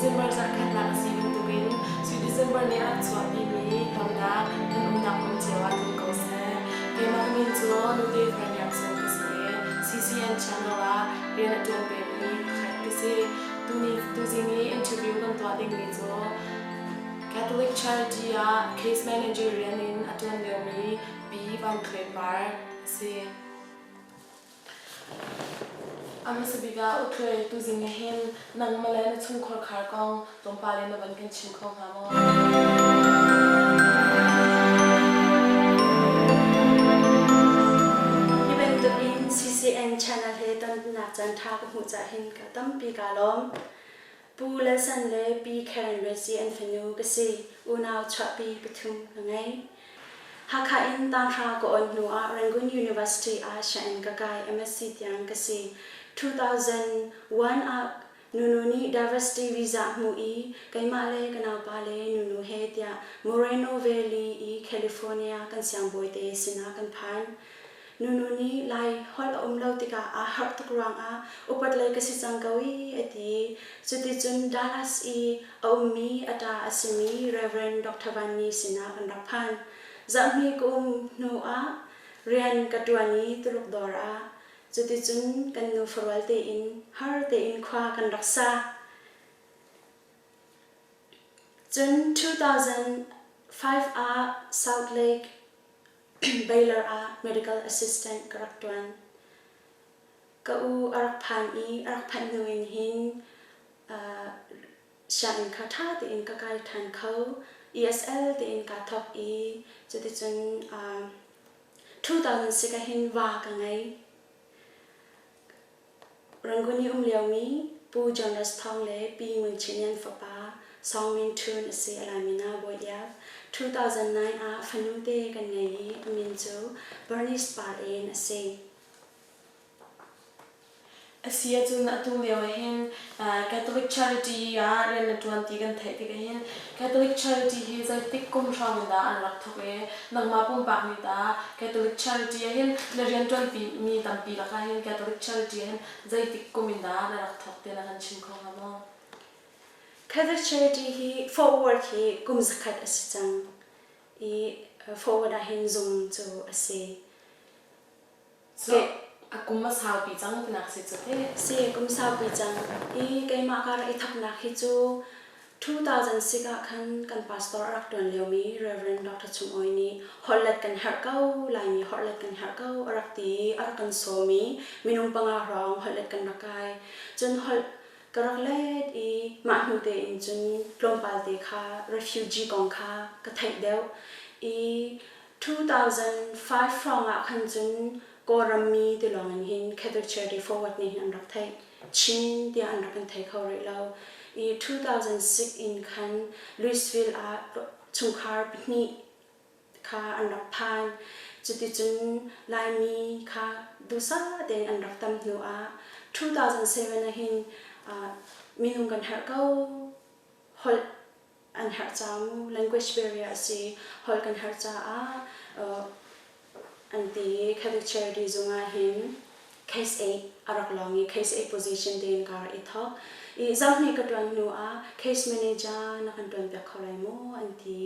December zarhkhatnak a si bantukin cu December nih a rak chuahpimi hlawmnak nan umnak hmun cio ah tlung ko seh. Keimah ka min cu Nute Farniak Sung ka si i CCN channel ah rian a ṭuan pengmi pakhat ka si. Tuni tuzing i interview kan tuah dingmi cu Catholic Charity ah case manager rian in a ṭuan liomi Pi Van Thluai Par a si. A hmasa bik ah Uthluai tuzing ah hin nangmah le na chungkhar khar kong tlawmpal in na van kan chim kho hnga maw? Hi bantuk in CCN channel he tonnak caan ṭha ka hmuh cah hin ka tampi kaa lawm. Pu Lalsan le Pi Karen Rezi an fanu ka si. Unau chuahpi pathum ka ngei. Hakha in tanghra ka awn hnu ah Rangoon University ah sianginn ka kai MSc tiang ka si. 2001 ah Nunu nih diversity visa a hmuh i keimah le ka naupa le Nunu he tiah Moreno Valley i California kan siangbawite sinah kan phan. Nunu nih Lai holh a um lo tikah aa harh tuk ruangah upat lei ka si cang ko i a ti. Cuticun Dallas i a ummi a ṭa a simi Rev. Dr. Van Ni sinah kan rak phan. Zarhhnih ka um hnu ah rian ka ṭuan i Tuluk dawr ah cuticun kan nu farual tein har tein khua kan rak sa. Cun 2005 ah South Lake Baylor ah medical assistant ka rak ṭuan. Ka u a rak phan i a rak phanh hnu in hin sianginn kha ṭha tein ka kai ṭhan kho. ESL tein kaa thawk i cuticun 2006 ah hin va ka ngei. Rangoon i um liomi Pu Jonas Thawng le Pi Ngun Chin an fapa Song Min Htun a si a Laimi na Bawi Iap. 2009 ah fanu te kan ngei i a min cu Bernice Par En a si. A si ahcun atu lio ahhin Catholic Charity ah rian na ṭuan ti kan theih tik ahhin Catholic Charity hi zeitik kum hrawng in dah an rak thawk i nangmah pumpak nih tah Catholic Charity ahhin na rianṭuanpi mi tampi lakah hin Catholic Charity ahhin zeitik kum in dah na rak thawk ti na kan chim kho hnga maw? Catholic Charity hi forward hi kum zakhat a si cang i forward ahhin zung cu a si. So a kum a saupi cang tinak si cu teh. Si kum saupi cang i keimah ka rak i thawknak hi cu 2006 ah khan kan pastor a rak ṭuan liomi Reverend Dr. Chung Awi nih holhlet kan herh ko Laimi holhlet kan herh ko a rak ti i a rak kan sawm i minung panga hrawng holhlet kan rak kai. Cun holh ka rak let i mah hnu tein cun tlawmpal te kha refugee kong kha ka theih deuh i 2005 hrawng ah khan cun Kawlram mi tilawng in hin Catholic Charity Forward nih hin an rak theih. Chin tiah an rak in thei kho rih lo. I 2006 in khan Louisville ah chungkhar pahnih kha an rak phan. Cuticun Laimi kha duhsah tein an rak tam hnu ah 2007 ah hin minung kan herh ko holh an herh cang language barrier a si holh kan herh caah an ti i Catholic Charity zung ah hin case 8 a rak lawng i case 8 position tein ka rak i thawk i zarhhnih ka ṭuan hnu ah case manager na kan ṭuan piak kho lai maw an ti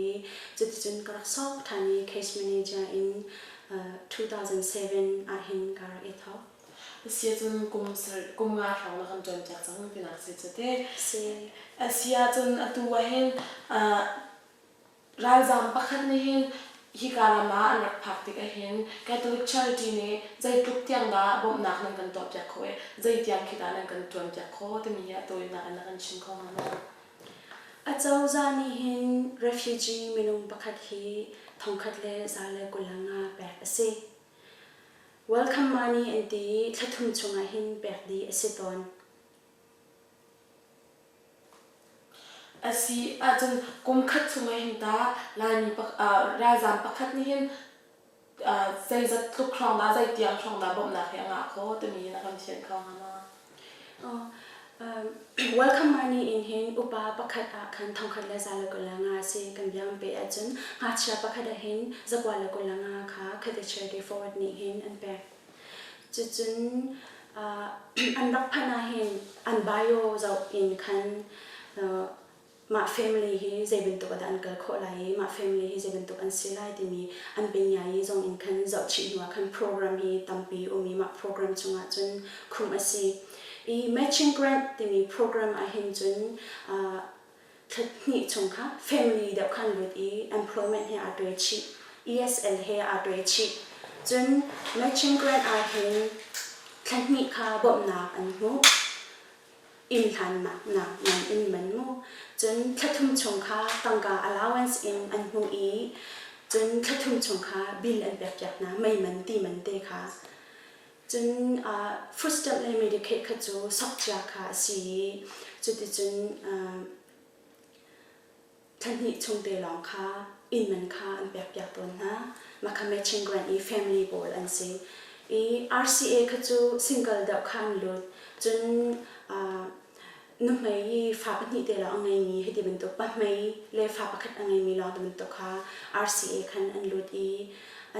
cuticun ka rak sok ṭhan i case manager in 2007 ah hin ka rak i thawk. Si ahcun kum kum nga hrawng na kan ṭuan piak cang tinak si cu te. Si. A si ahcun atu ahhin ralzaam pakhat nih hin hika ram ah an rak phak tik ahhin Catholic Charity nih zeitluk tiang dah bawmhnak nan kan tuahpiak khawh i zeitiang khi dah nan kan ṭuanpiak khawh timi hi a tawinak in na kan chim kho hnga maw? Acozah nih hin refugee minung pakhat hi thongkhat le 125 pek a si. Welcome money an ti i thla thum chungah hin pek dih a si tawn. A si ahcun kum khat chungah hin tah Laimi ralzaam pakhat nih hin zeizat tluk hrawng dah zeitiang hrawng dah bawmhnak hi a ngah khawh timi na kan fianh kho hnga maw? Welcome money in hin upa pakhat ah khan thongkhat le 125 a si kan biang pe ahcun ngakchia pakhat ah hin 925 kha Catholic Charity Forward nih hin an pek. Cucun an rak phanh ah hin an bio zoh in khan Mah family hi zei bantuk ah dah an kal khawh lai i mah family hi zei bantuk an si lai timi an pinya i zong in khan zohchih hnu ah khan program hi tampi um i mah program chungah cun khumh a si. I matching grant timi program ah hin cun thla hnih chung kha family deuh khan lut i employment he aa tuai chih, ESL he aa tuai chih. Cun matching grant ah hin thla hnih kha bawmhnak an hmuh. Inn hlannak nak man in man mu. Cun thla thum chung kha tangka allowance in an hmuh i cun thla thum chung kha bill an pekpiak hna, mei man ti man te kha. Cun food stamp le Medicaid kha cu sok cia kha a si i cuticun thla hnih chung te lawng kha inn man kha an pekpiak tawn hna. Mah kha matching grant i family pawl an si. I RCA kha cu single deuh kha an lut. Cun nuhmei i fa pahnih te lawng a ngeimi hiti bantuk pahmei le fa pakhat a ngeimi lawng ti bantuk kha RCA khan an lut i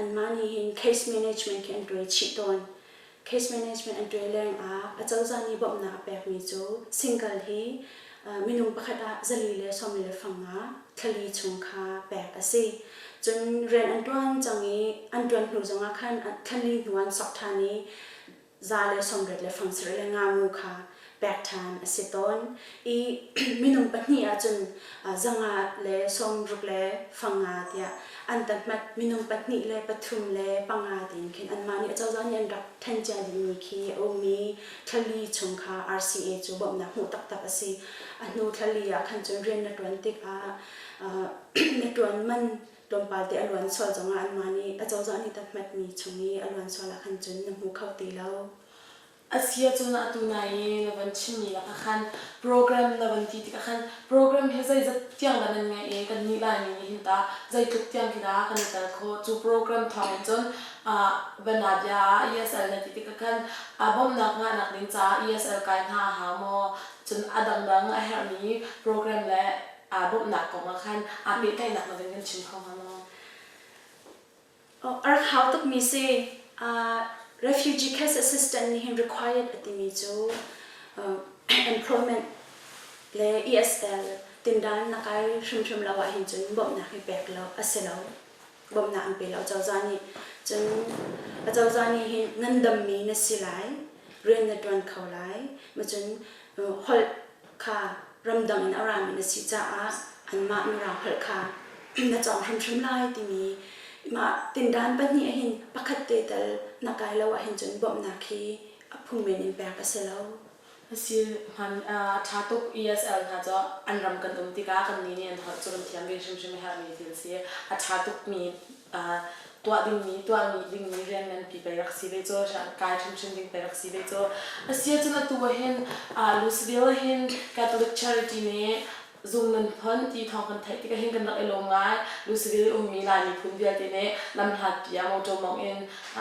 anmah nih hin case management khi an tuai chih tawn. Case management an tuai leng ah acozah nih bawmhnak a pekmi cu single hi minung pakhat ah 445 thlali chung kha pek a si. Cun rian an tuan cang i an tuan hnu zongah khan thlali hnu an sok ṭhan i 185 mu kha pek ṭhan a si tawn i minung pahnih ahcun 165 tiah an tahmat minung pahnih le pathum le panga tiin khin anmah nih acozah nih an rak ṭhen cia dingmi khi a um i thlali chung kha RCA cu bawmhnak hmuh taktak a si. A hnu thlali ah khan cun rian na ṭuan tikah na ṭuan man tlawmpal te a luan sual zongah anmah nih acozah nih tathmatmi chung i a luan sual ah khan cun na hmu kho ti lo. A si ahcun atu nai i na van chimmi lakah khan program na van ti tikah khan program hi zeizat tiang dah nan ngeih i kannih Laimi nih hin tah zeitluk tiang khi dah kan i tel khawh? Cu program thawngin cun Vanabia ah ESL na ti tikah khan bawmhnak ngahnak ding caah ESL kai hna a hau maw? Cun a dangdang a herhmi program le bawmhnak kong ah khan aa pehtlaihnak na van kan chim kho hnga maw? A rak hau tukmi si. Refugee case assistant nih hin required a timi cu employment le ESL tindan na kai hrimhrim lo ahhin cun bawmhnak hi pek lo a si lo. Bawmhnak an pe lo cozah nih. Cun acozah nih hin ngandammi na si lai, rian na ṭuan kho lai, macun holh kha ramdang in a rami na si caah anmah mirang holh kha na cawng hrimhrim lai timi mah tindan pahnih ahhin pakhat te tal na kai lo ahhin cun bawmhnak hi a phungmen in pek a si lo. Si hman a ṭha tuk. ESL hna cu an ram kan um tikah kannih nih an holh cu kan thiam ve hrimhrim a herhmi thil si. A ṭha tukmi tuah dingmi tuahmi dingmi rian nganpi pei rak si ve cu, kai hrimhrim ding pei rak si ve cu. A si ahcun atu ahhin Louisville ahhin Catholic Charity nih zung nan phon ti thawng kan theih tikah hin kan rak i lawm ngai. Louisville ummi Lai miphun vialte nih lamhlatpi ah motor mawngh in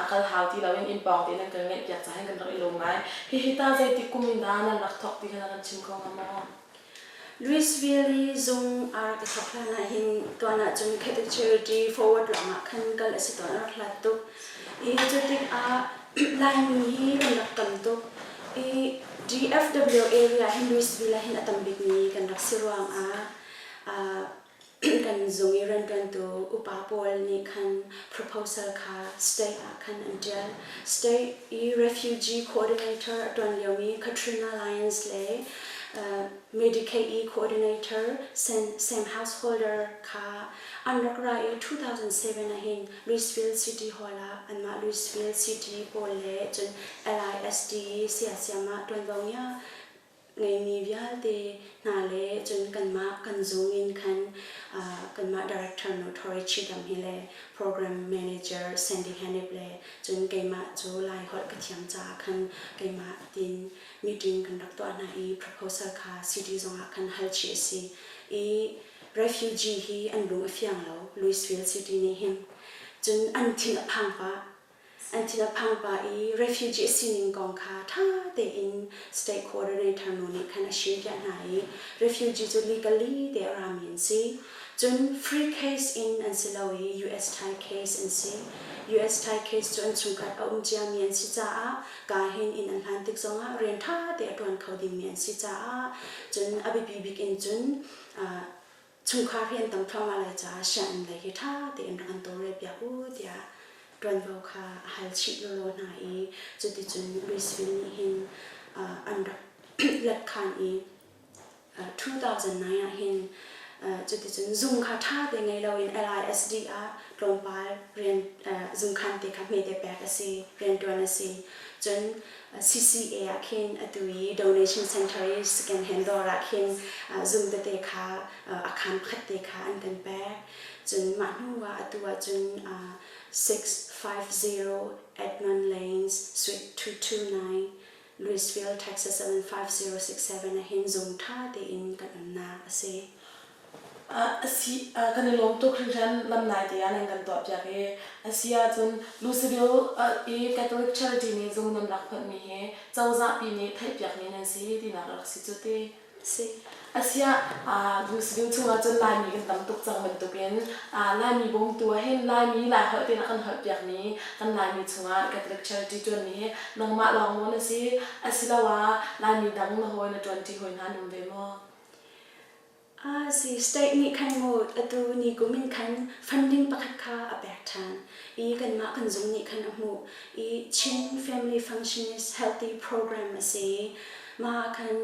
kal hau ti loin inn pawng te nan kan ngeihpiak caah hin kan rak i lawm ngai. Hihi ta zeitik kum in dah nan rak thawk ti kha na kan chim kho hnga maw? Louisville i zung a rak i thawk hlan ah hin tuan ahcun Catholic Charity Forward lawngah khan kal a si tawn, a rak hlat tuk. I cu tikah Laimi hi kan rak tam tuk i DFW area hin Louisville ah hin a tam bikmi kan rak si ruangah kan zung i rianṭuantu upa pawl nih khan proposal kha state ah khan an ṭial. State i refugee coordinator a ṭuan liomi Katrina Lyons le Medicaid i coordinator Sam Householder kha an rak ra i 2007 ah hin Louisville City Hall ah anmah Louisville City pawl le cun LISD siasiam ah ṭuanvo ngia ngeimi vialte hna le cun kanmah kan zung in khan kanmah director nu Tori Cheatham hi le program manager Sandy Hanip le cun keimah cu Lai holh ka thiam caah khan keimah tin meeting kan rak tuah hna i proposal kha city zongah khan hal chih a si i refugee hi an lung a fiang lo Louisville City nih hin cun an thin a phang pah. An thin a phang pah i refugee a sining kong kha ṭha tein state coordinator nu nih khan a chimpiah hna i refugee cu legally te a rami an si. Cun free case in an si lo i US Thai case an si. US Thai case cu an chungkhat a um ciami an si caah ka hin inn an hlan tik zongah rian ṭha te a ṭuan kho dingmi an si caah cun a biapi bik in cun chungkhar hi an tam thluahmah lai caah sianginn lei hi ṭha tein rak kan tawlrelpiak u tiah ṭuanvo kha a hal chih lawlaw hna i cuticun Louisville nih hin an rak let khan i 2009 ah hin cuticun zung kha ṭha te ngei loin LISD ah tlawmpal rian zungkhan te kha hmete pek a si rianṭuan a si. Cun CCA ah khin atu i donation center i second hand dawr ah khin zung tete kha a khaan pakhat te kha an kan pek. Cun mah hnu ah atu ah cun 650 Edmond Lanes, Suite 229, Louisville, Texas 75067 ah hin zung ṭha tein kan umnak a si. Asi, kan i lawm tuk hringhran lamnai te ah nan kan tuahpiak i a si ahcun Louisville i Catholic Charity nih zung nan rak phonhmi hi cozahpi nih theihpiakmi nan si tinak a rak si cu ti. Si. Asiah Louisville chungah cun Laimi kan tam tuk cang bantukin Laimi bawmtu ah hin Laimi Laiholh tein a kan holhpiakmi kan Laimi chungah Catholic Charity ṭuanmi hi nangmah lawng maw na si asiloah Laimi dang na hawi na ṭuanṭi hawi hna an um ve maw? A si, state nih khan mu atu ni kum in khan funding pakhat kha a pek ṭhan i kanmah kan zung nih khan a hmuh i Chin Family Functionist Healthy Program a si i mah ah khan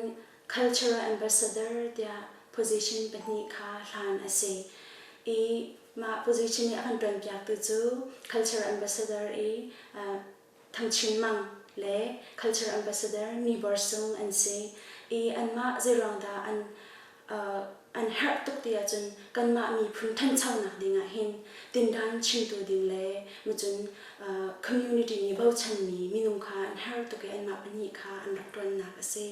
Cultural Ambassador tiah position pahnih kha hlan a si i mah position i a kan ṭuanpiaktu cu Cultural Ambassador i Thang Chin Mang le Culture Ambassador Ni Bor Sung an si i anmah zeiruang dah an an herh tuk ti ahcun kanmah miphun thanchonak ding ah hin tindan chimtu ding le macun community nih bochanmi minung kha an herh tuk i anmah pahnih kha an rak ṭuannak a si.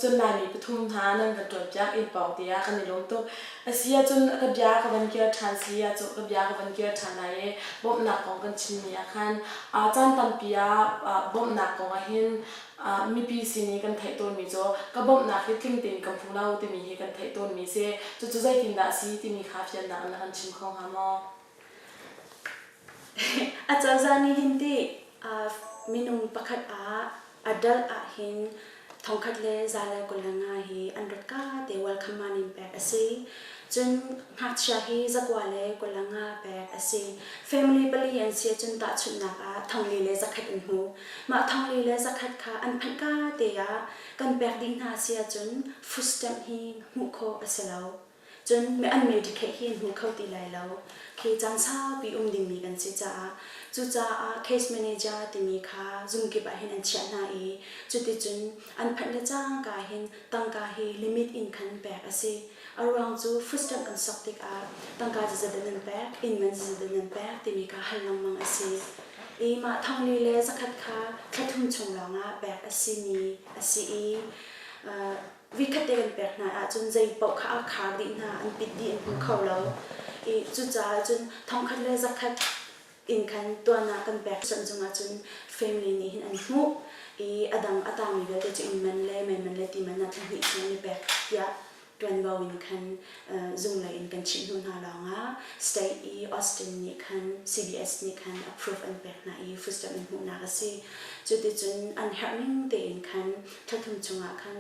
Cun Laimi pathum hna nan kan ṭuanpiak inn pawng te ah kan i lawm tuk. A si ahcun ka bia ka van kir ṭhan si ahcun ka bia ka van kir ṭhan lai i bawmhnak kong kan chimmi ah khan caan tampi ah bawmhnak kong ah hin mipi sin i kan theih tawnmi cu ka bawmhnak hi tling tein ka hmu lo timi hi kan theih tawnmi si. Cucu zeitindah a si timi kha fiannak in na kan chim kho hnga maw? A cozah nih hin ti minung pakhat ah adult ahhin thongkhat le 125 hi an rat ka te welcome man in pek a si. Cun ngakchia hi 225 pek a si. Family pali an si ahcun tahchunhnak ah 4100 an hmu. Mah 4100 kha an phanh ka te ah kan pek dih hna si ahcun food stamp hi hmuh khawh a si lo. Cun an Medicaid hi an hmu kho ti lai lo. Khi caan saupi um dingmi kan si caah cucaah case manager timi kha zungkip ah hin an chiah hna i cuticun an phanh le cangka hin tangka hi limit in khan pek a si. A ruang cu food stamp kan sok tikah tangka zizat in nan pek, inn man zizat in nan pek timi kha hal lengmang a si. I mah 4100 kha thla thum chung lawngah pek a simi a si i vikhat te kan pek hna ahcun zei paoh kha a khar dih hna, an pit dih, an hmu kho lo. I cucaah cun 1100 in khan tuan ah kan pek cun cungah cun family nih hin an hmuh i a dang a tangmi vialte cu inn man le mei man le ti man ah thla hnih chung an i pek tiah ṭuanvo in khan zunglei in kan chimh hnu hna lawngah state i Austin nih khan CBS nih khan approve an pek hna i food stamp an hmuhnak a si. Cuticun an herh ning tein khan thla thum chungah khan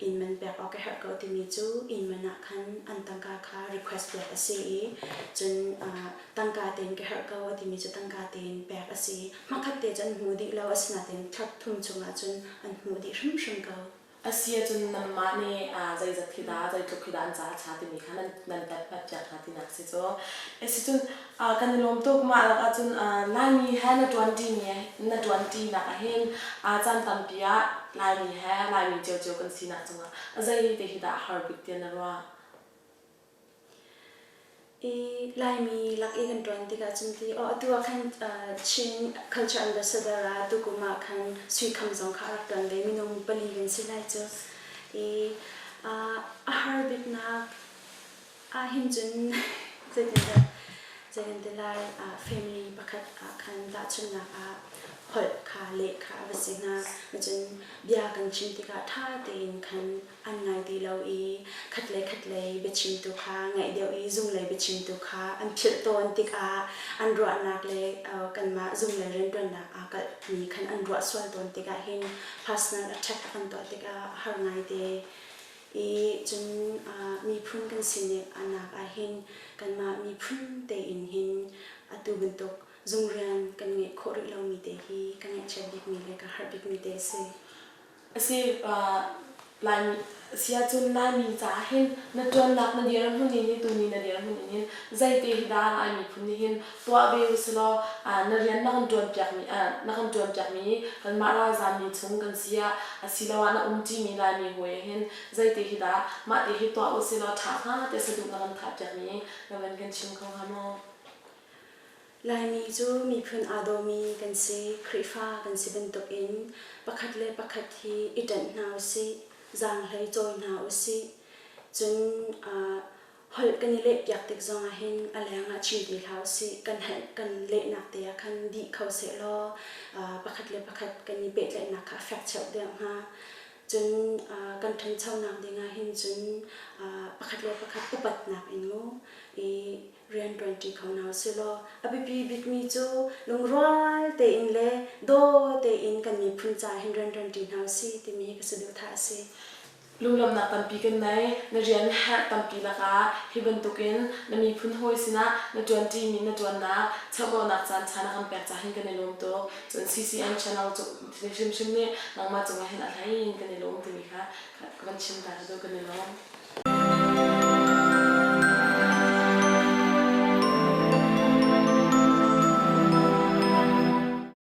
inn man pek awk a herh ko timi cu inn man ah khan an tangka kha request pek a si i cun tangka tein ka herh ko a timi cu tangka tein pek a si. Hmakhat te cu an hmu dih lo asinain thla thum chungah cun an hmuh dih hrimhrim ko. A si ahcun nanmah nih zeizat khi dah, zeitluk khi dah an ca a ṭha timi kha nan tat piak hna tinak a si cu. Asicun kan i lawm tuk. Mah lakah cun Laimi he na ṭuanṭimi na ṭuanṭinak ahhin caan tampi ah Laimi he Laimi ciocio kan sinak cungah zei te hi dah a har bik tiah na ruah? I Laimi lak i kan ṭuan tikah cun ti aw atu ah khan Chin Culture Ambassador ah tukum ah khan Sui Kham zong kha a rak ṭuan ve minung pali kan si lai cu. I a har biknak ahhin cun zeitindah. Zei kan ti lai, family pakhat ah khan tahchunhnak ah holh kha leh kha a va si hnga. Cun bia kan chim tikah ṭha tein khan an ngai ti lo i khat le khat lei biachimtu kha ngaih deuh i zunglei biachimtu kha an philh tawn tikah an ruahnak le kanmah zunglei rianṭuannak aa kalhmi khan an ruah sual tawn tikah hin personal attack a kan tuah tikah a har ngaite. I cun miphun kan sining nak ahhin kanmah miphun tein hin atu bantuk zung rian kan ngeih khawh rih lomi te hi ka ngaihchiat bikmi le ka harh bikmi te a si. Asi Laimi si ahcun Laimi caah hin na ṭuannak na dirhmun in hi tuni na dirhmun in hin zeite hi dah Lai miphun nih hin tuah ve usilaw na rian na kan ṭuanpiakmi na kan ṭuanpiakmi kanmah ralzaammi chung kan si ah asiloah na umṭimi Laimi hawi ah hin zeite hi dah mahte hi tuah usilaw ṭha hnga tiah saduh na kan thahpiakmi na van kan chim kho hnga maw? Laimi cu miphun aa dawmi kan si. Khrihfa kan si bantukin pakhat le pakhat hi i ṭanh hna usih, zaanghlei cawi hna usih. Cun holh kan i lehpiak tik zongah hin a lengah chim ti hlah usih. Kan kan lehnak te ah khan dih kho sehlaw pakhat le pakhat kan i pehtlaihnak kha a fek cheuh deuh hnga. Cun kan ṭhanchonak ding ah hin cun pakhat le pakhat upatnak in mu i rianṭuanṭi kho hna usilaw a biapi bikmi cu lungrual tein le daw tein kan miphun ca hin rianṭuanṭi hna usih timi hi ka saduhthah a si. Lunglawmhnak tampi kan nei. Na rian herh tampi lakah hi bantukin na miphun hawi sinah na ṭuanṭimi na ṭuannak cheuhbaunak caan ṭha na kan pek caah hin kan i lawm tuk. Cun CCN channel cu hrimhrim nih nangmah cungah hin a hlei in kan i lawm timi kha ka van chim ta ka duh kan i lawm.